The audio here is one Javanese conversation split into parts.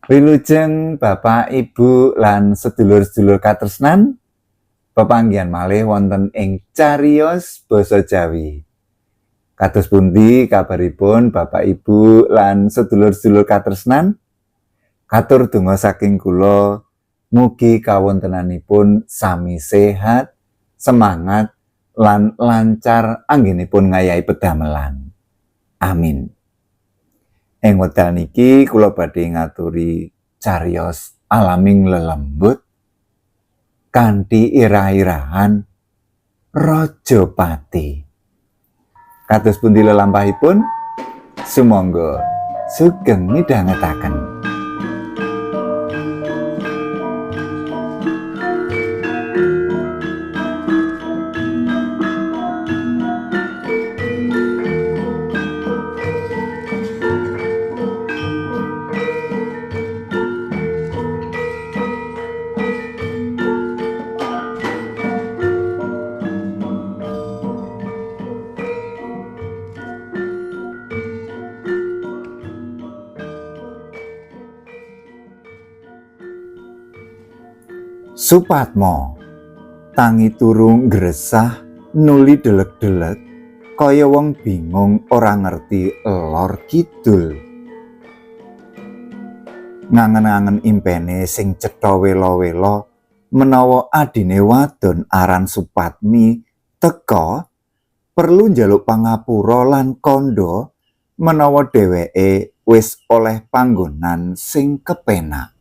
Wilujeng Bapak, Ibu lan sedulur-sedulur katresnan, pepanggihan malih wonten ing Cariyos Basa Jawi. Kados pundi kabaripun Bapak, Ibu lan sedulur-sedulur katresnan? Katur donga saking kula, mugi kawontenanipun sami sehat, semangat lan lancar anggenipun ngayahi pedamelan. Amin. Ing wekdal niki kula badhe ngaturi cariyos alaming lelembut kanthi irah-irahan Rajapati. Kados pundi lelampahipun? Sumangga sugeng midhangetaken. Supatmo tangi turu ngresah nuli delek-delek kaya wong bingung ora ngerti lor kidul. Ngangen-angen impene sing cetha wela-wela menawa adine wadon aran Supatmi teka perlu njaluk pangapura lan kandha menawa dheweke wis oleh panggonan sing kepenak.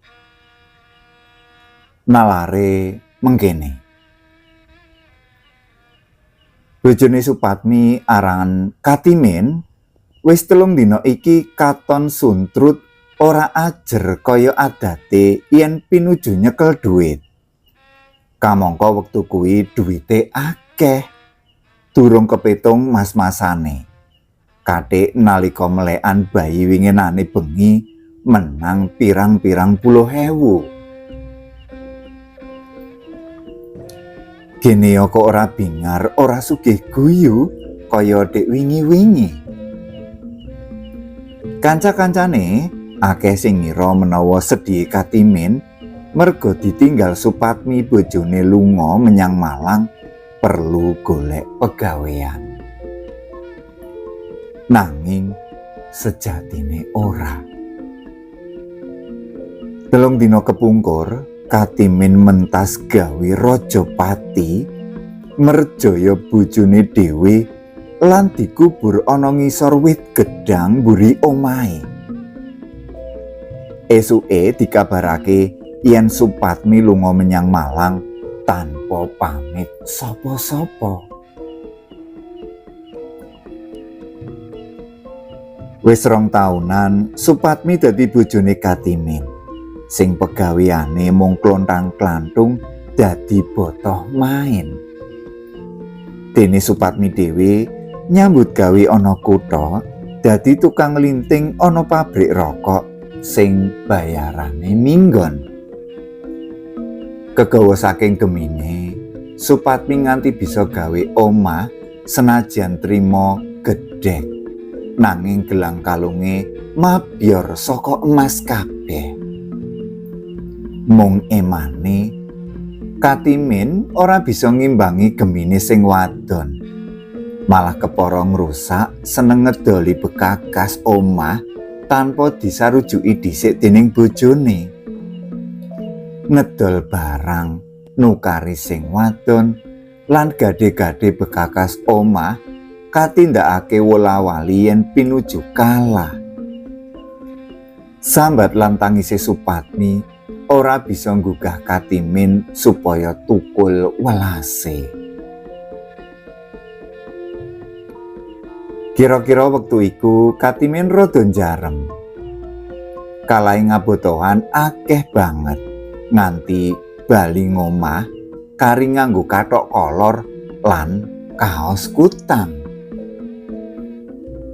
Nalare mengkene. Bojone Supatmi aran Katimin wis 3 dina iki katon suntrut ora ajer kaya adate yen pinuju nyekel duit. Kamangka wektu kuwi duwite akeh, durung kepitung mas-masane. Kathik nalika melekan bayi winginane bengi menang pirang-pirang puluh ewu. Gene kok ora bingar, ora sugih guyu kaya dek wingi-wingi. Kanca-kancane akeh sing ngira menawa sedih Katimin mergo ditinggal Supatmi bojone lunga menyang Malang perlu golek pegawean. Nanging sejatine ora. 3 dina kepungkur Katimin mentas gawe Rajapati merjaya bojone dhewe lan dikubur ana ngisor wit gedhang mburi omahe. Esuke dikabarake yen Supatmi lunga menyang Malang tanpa pamit sapa-sapa. Wis 2 taunan Supatmi dadi bojone Katimin, sing pegaweane mung klontang-klantung dadi botoh main. Dene Supatmi dhewe nyambut gawe ana kutha dadi tukang linting ana pabrik rokok sing bayarane minggon. Kegawa saking gemine, Supatmi nganti bisa gawe omah senajan trima gedhek, nanging gelang kalunge mabyor saka emas kabeh. Mung emane Katimin ora bisa ngimbangi gemine sing wadon. Malah kepara ngrusak seneng ngedoli bekakas omah tanpa disarujuki dhisik dening bojone. Ngedol barang nukari sing wadon lan gade-gade bekakas omah katindakake wola-wali yen pinuju kalah. Sambat lan tangise Supatmi ora bisa nggugah Katimin supaya tukul welase. Kira-kira wektu iku Katimin rada njarem. Kalahe ngabotohan akeh banget nganti bali ngomah kari nganggo kathok kolor lan kaos kutang.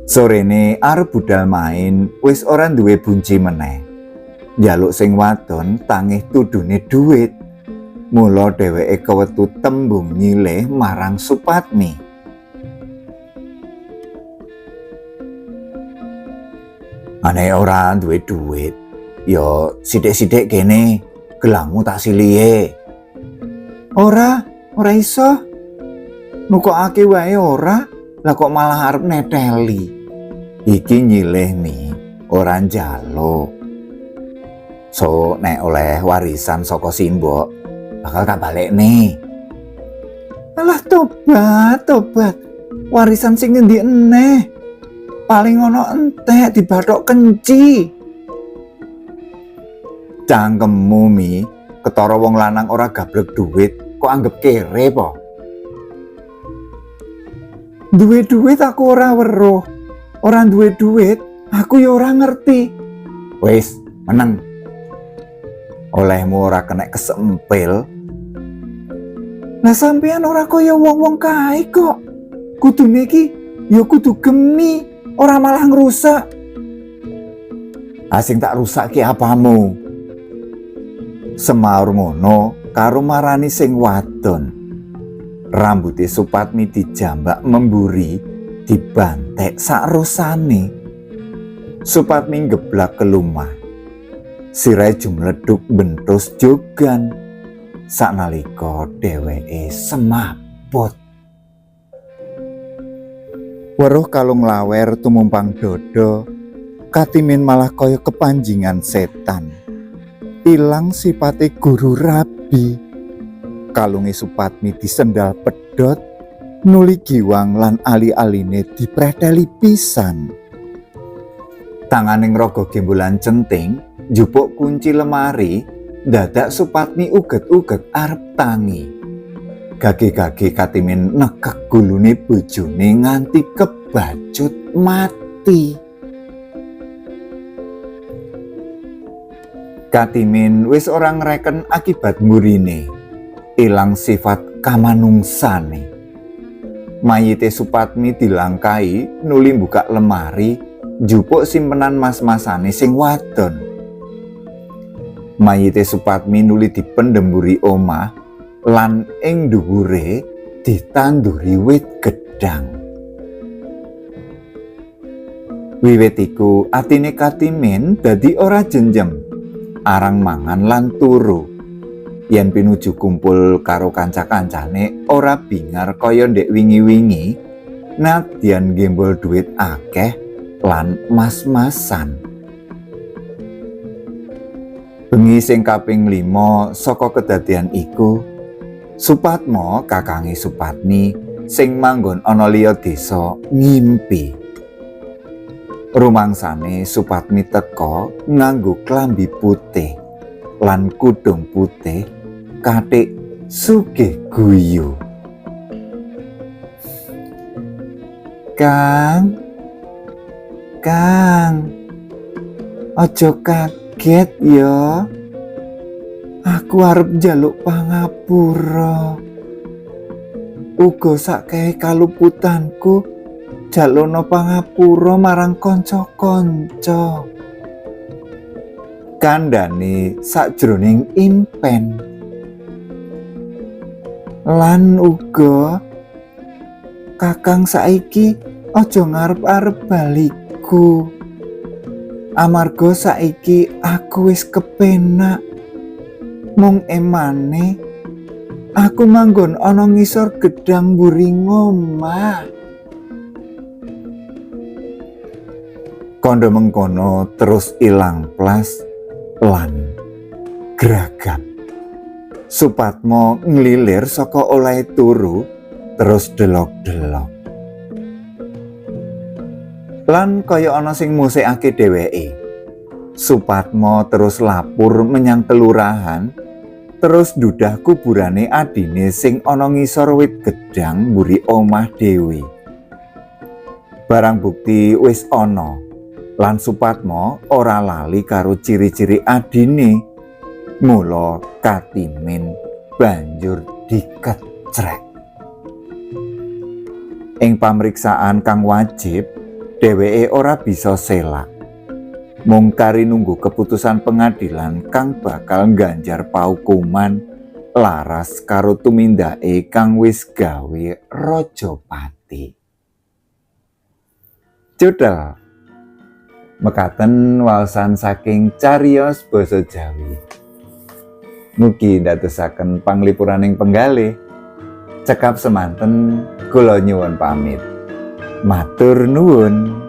Sorene arep budal main wis ora duwe bunci meneh. Njaluk sing wadon tangih tudune duit. Mula dheweke kewetu tembung nyilih marang Supatmi. Ane ora duwe duit, Yo sithik-sithik kene, gelangmu tak silihe. Ora, ora iso. Nukokake wae ora, lah kok malah arep neteli. Iki nyilih Mi, ora njaluk. So nek oleh warisan saka simbok, bakal tak balekne. Alah tobat, tobat. Warisan sing ngendi eneh? Paling ono entek dibathok kenci. Cangkemmu Mi, ketara wong lanang ora gablek duit, kok anggep kere po? Duwe duit aku ora weruh. Ora duwe duit, aku ya ora ngerti. Wis, meneng. Olehmu ora kena kesempil. Lah sampean ora kaya wong-wong kae kok. Kudune iki ya kudu gemi, ora malah ngrusak. Ah sing tak rusak ki apamu? Semaur ngono karo marani sing wadon. Rambute Supatmi dijambak memburi, dibantek sakrosane. Supatmi geblak kelumah. Sirahe jumleduk bentus jogan. Saknalika dheweke semaput. Weruh kalung lawer tumumpang dodo, Katimin malah kaya kepanjingan setan. Ilang sipate guru rabi. Kalunge Supatmi disendal pedhot, nuli giwang lan ali-aline dipreteli pisan. Tangane ngrogoh gembolan centing, njupuk kunci lemari, dadak Supatmi uget-uget arep tangi. Gage-gage Katimin nekek gulune bojone nganti kebacut mati. Katimin wis ora ngreken akibat mburine, ilang sifat kamanungsane. Mayite Supatmi dilangkai nuli buka lemari, njupuk simpenan mas-masane sing wadon. Mayite Supatmi nuli dipendhem mburi omah lan ing dhuwure ditanduri wit gedhang. Wiwit iku atine Katimin dadi ora jenjem, arang mangan lan turu. Yen pinuju kumpul karo kanca-kancane ora bingar kaya ndek wingi-wingi, nadyan gembol duit akeh lan mas-masan. Bengi sing kaping 5 saka kedadian iku, Supatmo kakange Supatmi sing manggon ana liya desa ngimpi. Rumangsane Supatmi teka nganggo klambi putih lan kudung putih kathik sugih guyu. Kang, Kang, aja kaget ya. Aku arep njaluk pangapura. Uga sakehe kaluputanku jalono pangapura marang kanca-kanca. Kandhane sakjroning impen. Lan uga kakang saiki aja ngarep-arep baliku. Amarga saiki aku wis kepenak. Mung emane aku manggon ana ngisor gedhang mburi ngomah. Kandha mengkono terus ilang plas lan gragap. Supatmo nglilir saka olehe turu terus delok-delok. Lan kaya ana sing musikake dheweke. Supatmo terus lapur menyang kelurahan, terus ndudah kuburane adine sing ana ngisor wit gedhang mburi omah dhewe. Barang bukti wis ana, lan Supatmo ora lali karo ciri-ciri adine. Mula Katimin banjur dikecrek. Ing pamriksaan kang wajib, dheweke ora bisa selak. Mung kari nunggu keputusan pengadilan kang bakal ngganjar paukuman laras karo tumindake kang wis gawe raja pati. Cudel. Mekaten waosan saking cariyos basa Jawi. Mugi ndadosaken panglipuraning penggalih. Cekap semanten, kula nyuwun pamit. Matur nuwun.